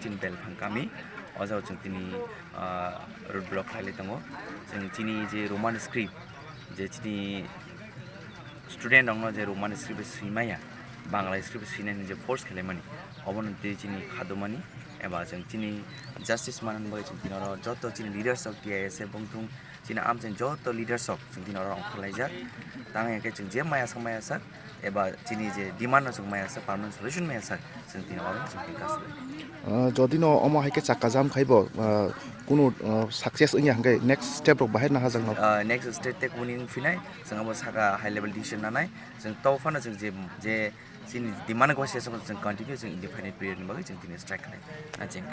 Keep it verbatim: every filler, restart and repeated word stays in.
Chini Belphang kami, o jaga chwng tini, ah, road block khlai tongo. Chwng chini je Roman script, je chini student rokno je Roman script swi maya, Bangla script swinani je force khlaimani, obono twi chini khadumani, eba chwng chini justice manani bagwi chwng tini oro joto chini leaders of T I S F bongthung, chini amchaini joto leaders rok chwng tini oro ongkhorlaijak. Tang hwnkhe chwng je maya sak maya sak, eba chini je demand no chwng maya sak, permanent solution maya sak, chwng tini oro chwng tini kasu. Ah, jodi no omo hai khe chakka jam khai bo, ah, kunu, ah, success wngya hwnkhe next step rok bahai naharjak no? Ah, next step te kuni wng phinai, chwng abo saka high level decision nanai, chwng to phano chwng je, je chini demand ko se chwng continue chwng indefinite period ni bagwi chwng tini strike khlai. Aching.